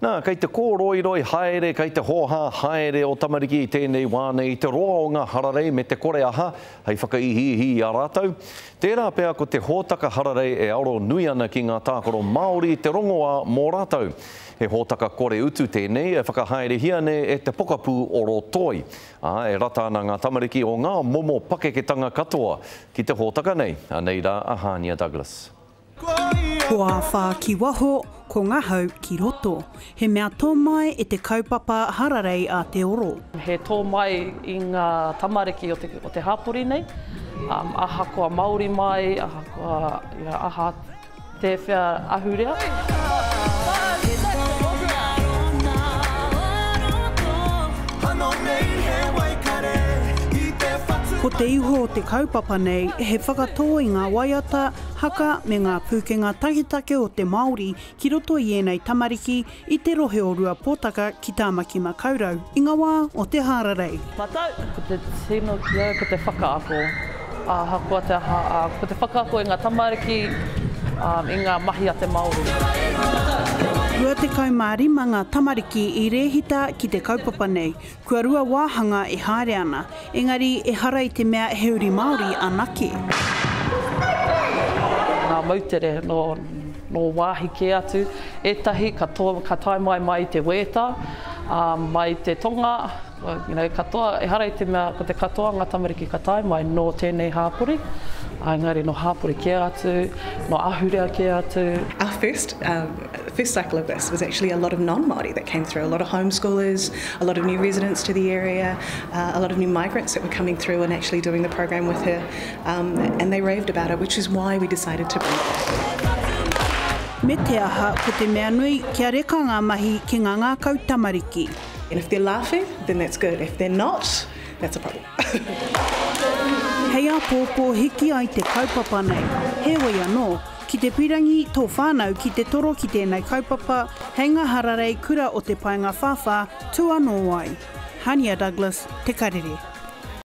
Nā, kei te kōroiroi haere, kei te hōhā haere o tamariki i tēnei wā nei i te roa o ngā hararei me te kore aha hei whakaihiihi i a rātou. Tērā pea ko te hōtaka hararei e aro nui ana ki ngā tākaro Māori te rongoā mō rātou. He hōtaka kore utu tēnei e whakahaerehia nei e te pokapū oro toi, ā, e rata ana ngā tamariki o ngā momo pakeketanga katoa ki te hōtaka nei. Anei rā a Hānia Douglas. Ko āwhā ki waho, ko ngahau ki roto. He mea tō mai e te kaupapa hararei a Te Oro. He tō mai i ngā tamariki o te, o te hapori nei, ahakoa Māori mai, ahakoa, you know, aha tēwhea ahurea. Ko te iho o te kaupapa nei he whakatō i ngā waiata, haka me ngā pūkenga taketake o te Māori ki roto i ēnei tamariki i te rohe o Ruapōtaka ki Tāmaki Makaurau i ngā wā o te hārarei. Matau! Ko te tino ki au ko te whakaako, ahakoa te aha, ā, ko te whakaako i ngā tamariki, ā, i ngā mahi a te Māori. 25 ngā tamariki i rēhita ki te kaupapa nei, Kua rua wāhanga e haere ana, engari ehara i te mea he uri Māori anake. Ngā moutere nō, nō wāhi kē atu, ētahi ka tō, ka tae mai mai i te wētā, ā, mai i te tonga, you know, katoa, ehara i te mea ko te katoa ngā tamariki ka tae mai nō tēnei hāpori, ā, engari nō hāpori kē atu, nō ahurea kē atu. Our first, um, first cycle of this was actually a lot of non-Māori that came through, a lot of homeschoolers, a lot of new residents to the area, uh, a lot of new migrants that were coming through and actually doing the program with her, um, and they raved about it, which is why we decided to bring it back. Me te aha, ko te mea nui, kia reka ngā mahi ki ngā ngākau tamariki. And if they're laughing, then that's good. If they're not, that's a problem. Hei āpōpō hiki ai te kaupapa nei. Heoi anō, Ki te pirangi tō whānau ki te toro ki tēnei kaupapa, hei ngā hararei kura o te Paengawhāwhā tū anō ai. Hania Douglas, Te Karere.